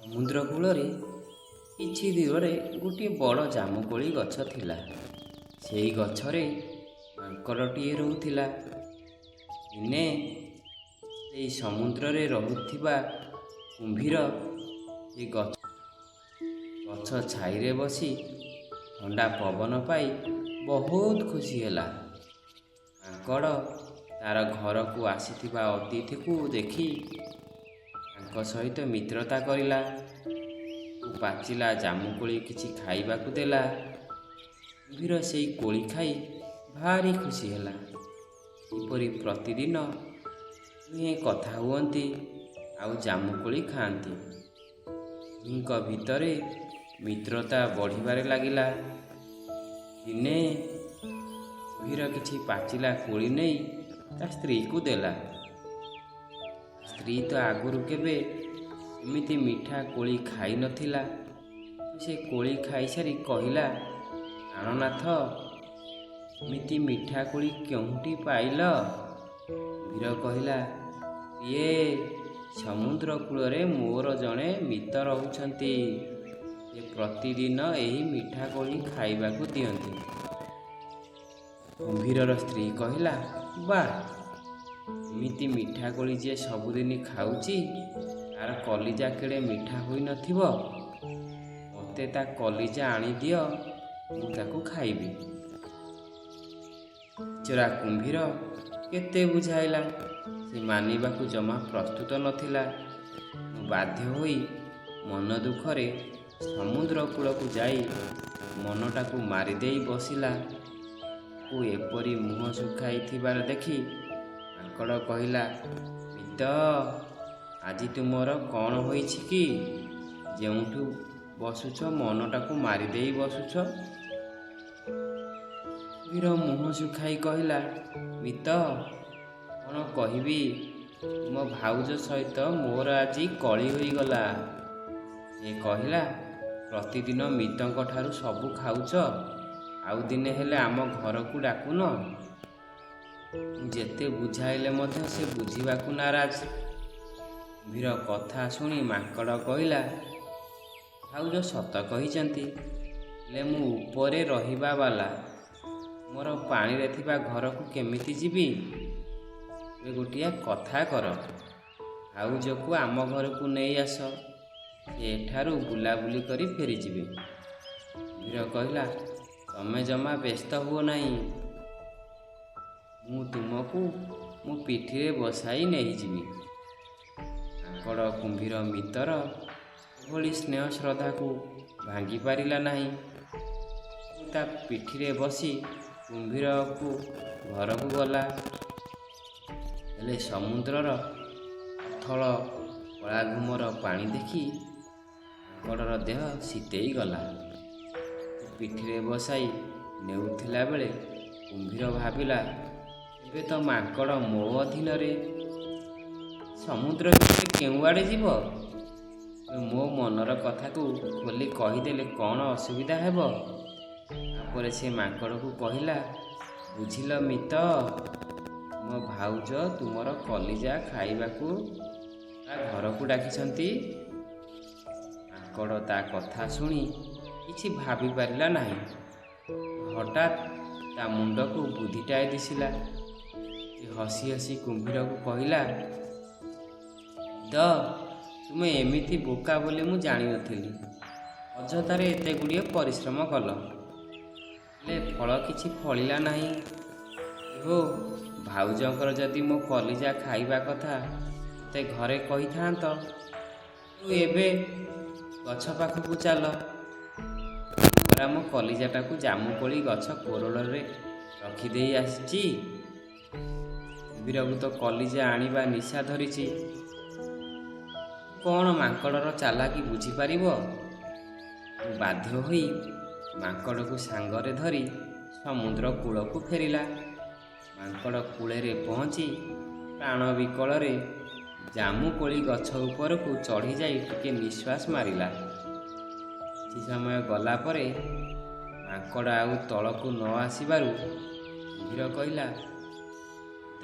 ସମୁଦ୍ର କୂଳରେ କିଛି ଦୂରରେ ଗୋଟିଏ ବଡ଼ ଜାମୁକୋଳି ଗଛ ଥିଲା। ସେଇ ଗଛରେ ମାଙ୍କଡ଼ଟିଏ ରହୁଥିଲା। ଦିନେ ସେଇ ସମୁଦ୍ରରେ ରହୁଥିବା କୁମ୍ଭୀର ସେ ଗଛ ଛାଇରେ ବସି ଥଣ୍ଡା ପବନ ପାଇ ବହୁତ ଖୁସି ହେଲା। ମାଙ୍କଡ଼ ତାର ଘରକୁ ଆସିଥିବା ଅତିଥିକୁ ଦେଖି ତାଙ୍କ ସହିତ ମିତ୍ରତା କରିଲା ଓ ପାଚିଲା ଜାମୁକୋଳି କିଛି ଖାଇବାକୁ ଦେଲା। କୁମ୍ଭୀର ସେଇ କୋଳି ଖାଇ ଭାରି ଖୁସି ହେଲା। ଏହିପରି ପ୍ରତିଦିନ ଦୁହେଁ କଥା ହୁଅନ୍ତି ଆଉ ଜାମୁକୋଳି ଖାଆନ୍ତି। ଦୁହିଁଙ୍କ ଭିତରେ ମିତ୍ରତା ବଢ଼ିବାରେ ଲାଗିଲା। ଦିନେ କୁମ୍ଭୀର କିଛି ପାଚିଲା କୋଳି ନେଇ ତା ସ୍ତ୍ରୀକୁ ଦେଲା। ସ୍ତ୍ରୀ ତ ଆଗରୁ କେବେ ଏମିତି ମିଠା କୋଳି ଖାଇନଥିଲା। ସେ କୋଳି ଖାଇସାରି କହିଲା, ପ୍ରାଣନାଥ, ଏମିତି ମିଠା କୋଳି କେଉଁଠି ପାଇଲ? କୁମ୍ଭୀର କହିଲା, ଇଏ ସମୁଦ୍ର କୂଳରେ ମୋର ଜଣେ ମିତ ରହୁଛନ୍ତି। ସେ ପ୍ରତିଦିନ ଏହି ମିଠା କୋଳି ଖାଇବାକୁ ଦିଅନ୍ତି। କୁମ୍ଭୀରର ସ୍ତ୍ରୀ କହିଲା, ବାଃ, ଏମିତି ମିଠା କୋଳି ଯିଏ ସବୁଦିନ ଖାଉଛି ତାର କଲିଜା କେଡ଼େ ମିଠା ହୋଇନଥିବ। ମୋତେ ତା କଲିଜା ଆଣିଦିଅ, ମୁଁ ତାକୁ ଖାଇବି। ବିଚରା କୁମ୍ଭୀର କେତେ ବୁଝାଇଲା, ସେ ମାନିବାକୁ ଜମା ପ୍ରସ୍ତୁତ ନଥିଲା। ମୁଁ ବାଧ୍ୟ ହୋଇ ମନ ଦୁଃଖରେ ସମୁଦ୍ର କୂଳକୁ ଯାଇ ମନଟାକୁ ମାରିଦେଇ ବସିଲା। ତାକୁ ଏପରି ମୁହଁ ଶୁଖାଇଥିବାର ଦେଖି ମାଙ୍କଡ଼ କହିଲା, ମିତ, ଆଜି ତୁମର କ'ଣ ହୋଇଛି କି? ଯେଉଁଠୁ ବସୁଛ ମନଟାକୁ ମାରିଦେଇ ବସୁଛ। କୁମ୍ଭୀର ମୁହଁ ଶୁଖାଇ କହିଲା, ମିତ, କ'ଣ କହିବି, ତୁମ ଭାଉଜ ସହିତ ମୋର ଆଜି କଳି ହୋଇଗଲା। ସେ କହିଲା, ପ୍ରତିଦିନ ମିତଙ୍କ ଠାରୁ ସବୁ ଖାଉଛ, ଆଉ ଦିନେ ହେଲେ ଆମ ଘରକୁ ଡାକୁନ। ମୁଁ ଯେତେ ବୁଝାଇଲେ ମଧ୍ୟ ସେ ବୁଝିବାକୁ ନାରାଜ। କୁମ୍ଭୀର କଥା ଶୁଣି ମାଙ୍କଡ଼ କହିଲା, ଭାଉଜ ସତ କହିଛନ୍ତି, ହେଲେ ମୁଁ ଉପରେ ରହିବା ବାଲା, ମୋର ପାଣିରେ ଥିବା ଘରକୁ କେମିତି ଯିବି? ଏବେ ଗୋଟିଏ କଥା କର, ଭାଉଜକୁ ଆମ ଘରକୁ ନେଇ ଆସ, ସେ ଏଠାରୁ ବୁଲାବୁଲି କରି ଫେରିଯିବେ। କୁମ୍ଭୀର କହିଲା, ତମେ ଜମା ବ୍ୟସ୍ତ ହୁଅ ନାହିଁ, ମୁଁ ତୁମକୁ ମୋ ପିଠିରେ ବସାଇ ନେଇଯିବି। ମାଙ୍କଡ଼ କୁମ୍ଭୀର ମିତର ଏଭଳି ସ୍ନେହ ଶ୍ରଦ୍ଧାକୁ ଭାଙ୍ଗି ପାରିଲା ନାହିଁ। ତା ପିଠିରେ ବସି କୁମ୍ଭୀରକୁ ଘରକୁ ଗଲା। ହେଲେ ସମୁଦ୍ରର ଅଥଳ କଳାଘୁମର ପାଣି ଦେଖି ମାଙ୍କଡ଼ର ଦେହ ଶୀତେଇ ଗଲା। ପିଠିରେ ବସାଇ ନେଉଥିଲା ବେଳେ କୁମ୍ଭୀର ଭାବିଲା, ଏବେ ତ ମାଙ୍କଡ଼ ମୋ ଅଧୀନରେ, ସମୁଦ୍ର ଭିତରେ କେଉଁଆଡ଼େ ଯିବ? ମୋ ମନର କଥାକୁ ଖୋଲି କହିଦେଲେ କ'ଣ ଅସୁବିଧା ହେବ? ତାପରେ ସେ ମାଙ୍କଡ଼କୁ କହିଲା, ବୁଝିଲ ମିତ, ମୋ ଭାଉଜ ତୁମର କଲିଜା ଖାଇବାକୁ ତା ଘରକୁ ଡାକିଛନ୍ତି। ମାଙ୍କଡ଼ ତା କଥା ଶୁଣି କିଛି ଭାବିପାରିଲା ନାହିଁ। ହଠାତ୍ ତା ମୁଣ୍ଡକୁ ବୁଦ୍ଧିଟାଏ ଦିଶିଲା। ସେ ହସି ହସି କୁମ୍ଭୀରକୁ କହିଲା, ତ ତୁମେ ଏମିତି ବୋକା ବୋଲି ମୁଁ ଜାଣିନଥିଲି। ଅଯଥାରେ ଏତେ ଗୁଡ଼ିଏ ପରିଶ୍ରମ କଲ, ହେଲେ ଫଳ କିଛି ଫଳିଲା ନାହିଁ। ହୋ, ଭାଉଜଙ୍କର ଯଦି ମୋ କଲିଜା ଖାଇବା କଥା ମୋତେ ଘରେ କହିଥାନ୍ତ। ଏବେ ଗଛ ପାଖକୁ ଚାଲ, ପରା ମୋ କଲିଜାଟାକୁ ଜାମୁକୋଳି ଗଛ କୋରଡ଼ରେ ରଖିଦେଇ ଆସିଛି। କୁମ୍ଭୀରକୁ ତ କଲିଜା ଆଣିବା ନିଶା ଧରିଛି, କ'ଣ ମାଙ୍କଡ଼ର ଚାଲାକି ବୁଝିପାରିବ? ମୁଁ ବାଧ୍ୟ ହୋଇ ମାଙ୍କଡ଼କୁ ସାଙ୍ଗରେ ଧରି ସମୁଦ୍ର କୂଳକୁ ଫେରିଲା। ମାଙ୍କଡ଼ କୂଳରେ ପହଞ୍ଚି ପ୍ରାଣ ବିକଳରେ ଜାମୁକୋଳି ଗଛ ଉପରକୁ ଚଢ଼ିଯାଇ ଟିକେ ନିଶ୍ୱାସ ମାରିଲା। କିଛି ସମୟ ଗଲା ପରେ ମାଙ୍କଡ଼ ଆଉ ତଳକୁ ନ ଆସିବାରୁ କୁମ୍ଭୀର କହିଲା, ତ